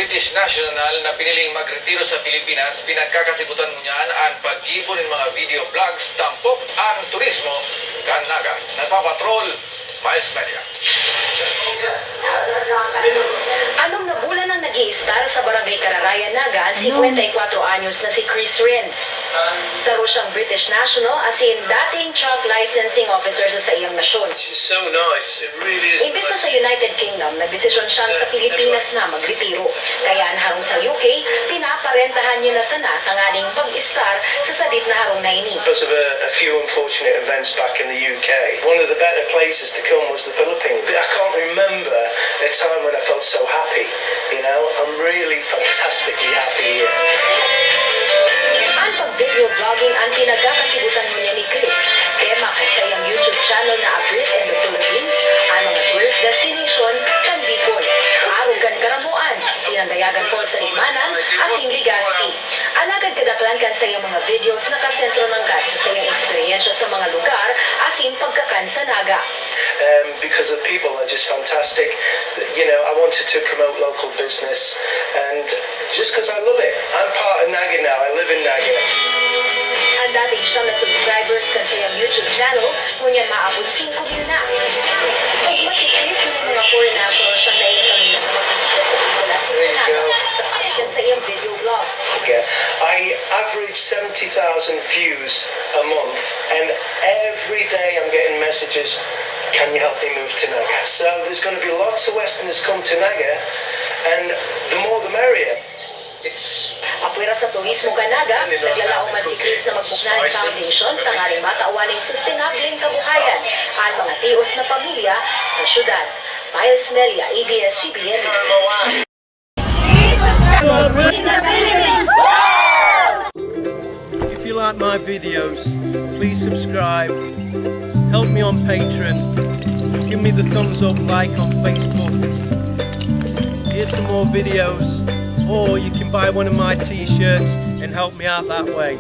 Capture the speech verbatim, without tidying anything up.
British national na piniling magretiro sa Pilipinas, pinagkakasibutan ngunyan an paggibo nin mga video vlogs tampok an turismo kan Naga. Nagpapatrol, Miles Media. Anom na bulan nang nag-iistar sa Barangay Cararayan, Naga, an singkwenta y kwatro anyos na si Chris Rin. Saro siyang British national, asin dating truck licensing officer sa saiyang nasyon. She's so nice. It really is. Imbes na sa United Kingdom, nagdesisyon siyang sa Pilipinas na magretiro. Kaya an harong sa U K, pinaparentahan niya na sana tanganing mag-istar sa sadit na harong na ini. Because of a, a few unfortunate events back in the U K, one of the better places to come was the Philippines. I can't remember a time when I felt so happy. You know, I'm really fantastically happy here. An pag-video vlogging an pinagkakasibutan ngunyan ni Chris. Tema kan saiyang YouTube channel na A Brit in the Philippines, an mga tourist destination kan Bicol. Arog kan karamoan, Pinandayagan Falls sa Libmanan, asin Legazpi. Alagad kadaklan kan saiyang mga videos nakasentro nanggad sa saiyang eksperyensya sa mga lugar asin pagkakan sa Naga. Um, because the people are just fantastic. You know, I wanted to promote local business, and just because I love it, I'm part of Naga now. I live in Naga. An dating siyam na subscribers kan saiyang YouTube channel, ngunyan maabot singko mil na. Ugma si Chris, may mga foreign nationals siyang naiinom na magbisita sa Bicol asin sa Naga sa paagi kan saiyang video vlogs. Yeah. I average seventy thousand views a month, and every day I'm getting messages, "Can you help me move to Naga?" So there's going to be lots of Westerners come to Naga, and the more the merrier. It's Apwera sa turismo kan Naga, naglalaom man si Chris na magbukna nin foundation tanganing matawan nin sustenableng kabuhayan an mga tios na pamilya sa syudad. Miles Melia, A B S C B N News. If you like my videos, please subscribe. Help me on Patreon. Give me the thumbs up, like on Facebook. Here's some more videos, or you can buy one of my t-shirts and help me out that way.